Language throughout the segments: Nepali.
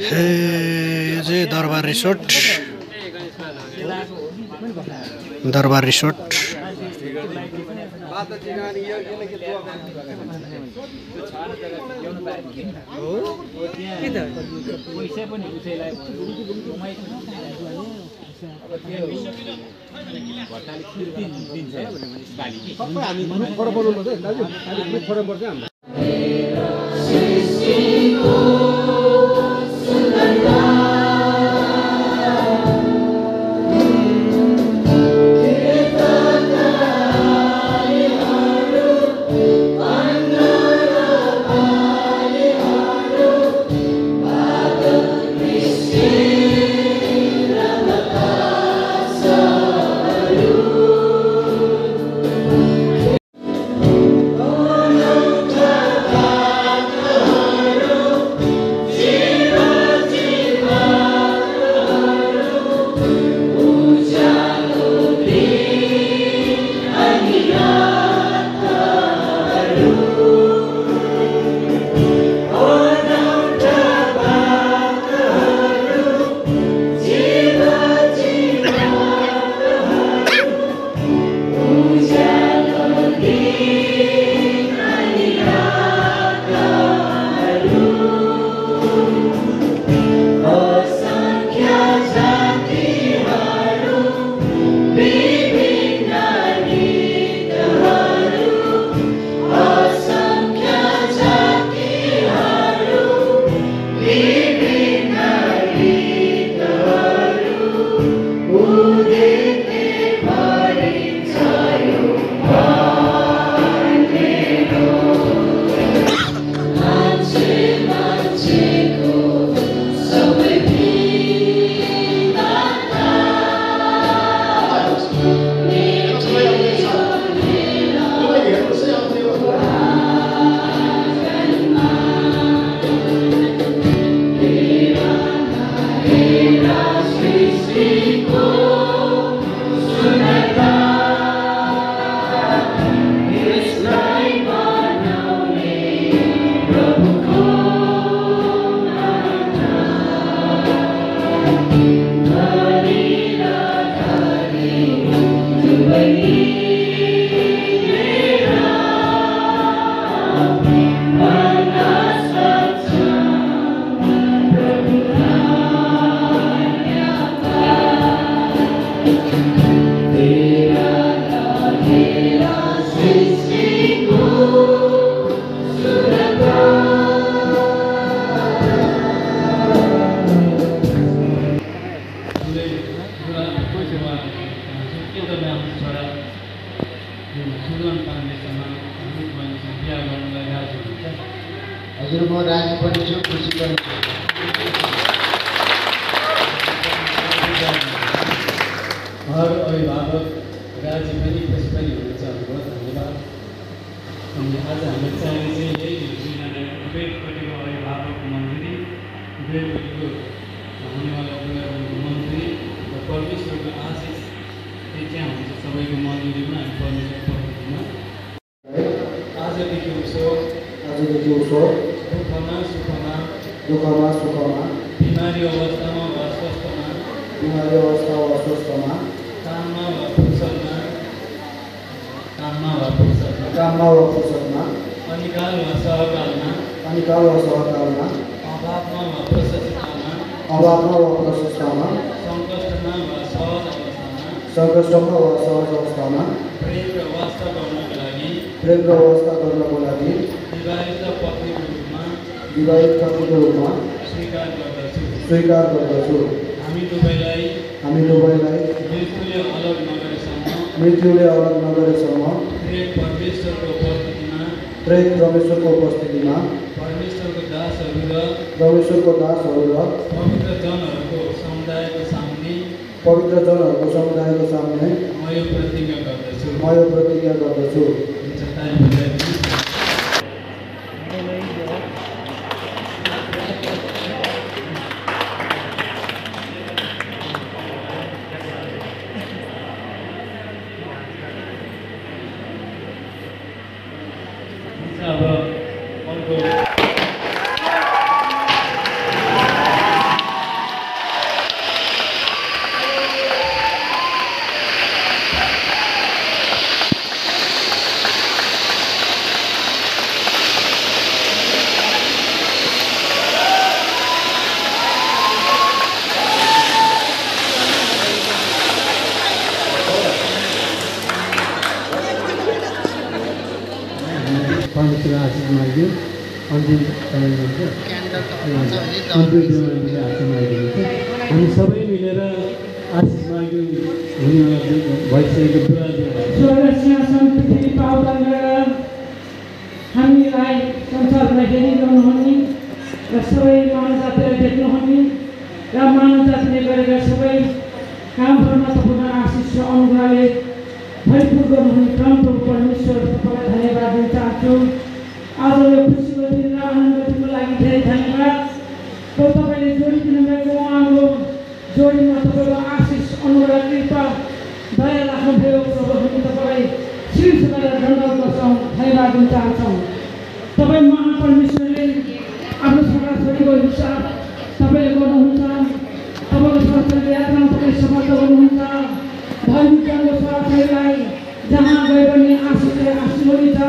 यो चाहिँ दरबार रिसोर्ट दरबार रिसोर्ट हजुर म राजी पनि छु खुसी पनि छु हर अभिभावक राजी पनि खुसी पनि हुनुहुन्छ बहुत धन्यवाद अनि आज हामी चाहिने चाहिँ यही उबेरपट्टिको अभिभावक मन्त्री उबेरपट्टिको हुनेवाला अभिभावक मन्त्री र परमेश्वरको आशिष चाहिँ त्यहाँ हुन्छ सबैको मन्दिरमा हामी परमेश्वर पढ्दैछौँ आजदेखि उसो दुःखमा सुखमा बिमारी अवस्थामा वा स्वस्थमा काममा वा फुर्सदमा अनिकाल वा सहकालमा अभावमा वा प्रशस्ततामा सङ्कष्टमा वा सहज अवस्थामा प्रेम र वास्ता गर्नको लागि विवाहित पत्नीको रूपमा स्वीकार गर्दछु हामी दुवैलाई मृत्युले अलग नगरेसम्म प्रेम परमेश्वरको उपस्थितिमा परमेश्वरको दासहरू र पवित्र जनहरूको समुदायको सामने म यो प्रतिज्ञा गर्दछु अब परमेश्वरको आशिष माग्यो अन्तिम अन्तिम दिनमा आशिष मागिदिनुहुन्छ हामी सबै मिलेर आशिष माग्यो हुने भइसकेको स्वर्ग सिंहासन पृथ्वी पावन गरेर हामीलाई संसारमा हेरिरहनुहुने र सबै मानव जातिलाई देख्नुहुने र मानव जातिले गरेका सबै कामहरूमा तपाईँको आशिष र अनुग्रहले भरपूर गर्नुहुने परमप्रभु परमेश्वर तपाईँलाई धन्यवाद दिन चाहन्छु। आज यो खुसीको दिन र आनन्दको लागि धेरै धन्यवाद। तपाईँले जोडिदिनु भएको उहाँको जोडीमा तपाईँको आशिष अनुग्रह कृपा दया राख्नुभयो प्रभु। हामी तपाईँलाई शीर्ष गरेर धन्यवाद गर्छौँ, धन्यवाद दिन चाहन्छौँ। तपाईँ महापरमेश्वरले आफ्नो छोराछोरीको हिसाब तपाईँले गर्नुहुन्छ। तपाईँको छोराछोरीको यात्रामा तपाईँ समर्थ गर्नुहुन्छ। धर्मी ज्ञानको छोराछोरीलाई जहाँ गयो भने आशिषले आशिष हुनेछ।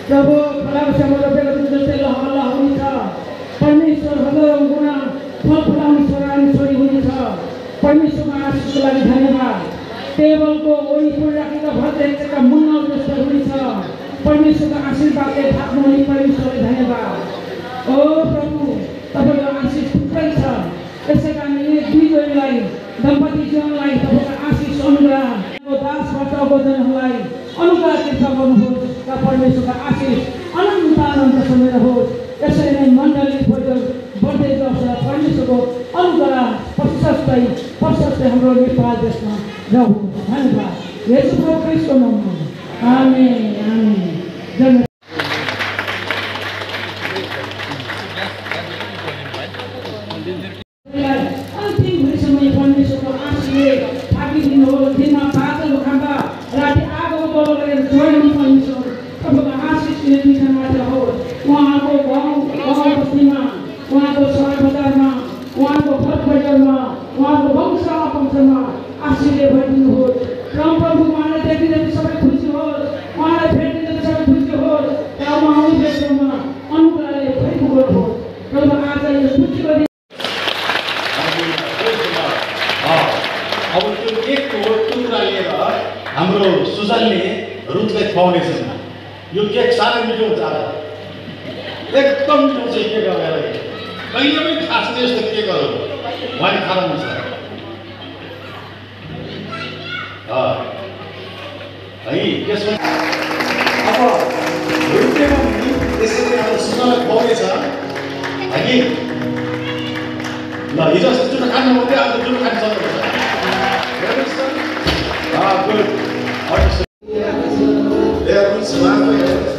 प्रभु फलाउसँग रोपेको जस्तै लहला हुनेछ। परमेश्वर हजारौँ गुणा फल फलाउने छोरा अनि छोरी हुनेछ। परमेश्वरको आशिषको लागि धन्यवाद। टेबलको वरिपरि राखेका भद्रेका मुन्ना जस्तो हुनेछ। परमेश्वरको आशीर्वादले थाप्नुहुने परमेश्वरलाई धन्यवाद। ओ प्रभु तपाईँको आशिष थुप्रै छ। त्यसै कारण यी दुई जोडीलाई दम्पति जीवनलाई तपाईँको आशिष अनुग्रह दासबाट अवजनहरूलाई अनुग्रह कृपा गर्नुहोस् र परमेश्वरको आशिष अनन्त आनन्दसँग रहोस्। त्यसरी नै मण्डली बढ्दै जाओस् र परमेश्वरको अनुग्रह प्रशस्तै हाम्रो नेपाल देशमा रहोस्। धन्यवाद। येशू प्रभु ख्रीष्टको नाममा आमेन आमेन। अन्तिम घडीसम्म परमेश्वरको आशिषले थापिदिनुहोस्। दिनमा बादलको खाँदा राति आगोको बल गरेर जोड्नु परमेश्वर तपाईँको आशिष मात्र होस्। उहाँको गाउँ बस्तीमा, उहाँको सहर बजारमा, उहाँको घर परिवारमा, उहाँको वंश अपवंशमा आशिषले भरिदिनुहोस्। परमप्रभु उहाँलाई देखिँदै सबै खुसी होस्। उहाँलाई भेट्दै सबै खुसी होस् र उहाँ आउने बेलामा अनुग्रहले भरिपूर्ण होस्। प्रभु आज यो खुसी गरी अब त्यो एक टुक्रा लिएर हाम्रो सुजनले रुचलाई खुवाउनेछन्। यो केक साह्रै मिठो हुन्छ। एकदम मिठो छ केक। कहिले पनि खासै यस्तो केकहरू उहाँले खानुहुन्छ। है त्यसमा अब रुचेमा त्यसरी हाम्रो सुजनलाई खुवाउनेछ है। ल हिजो अस्ति जुन खानु मात्रै आज जुन खानु सक्नुहुन्छ। Good. There is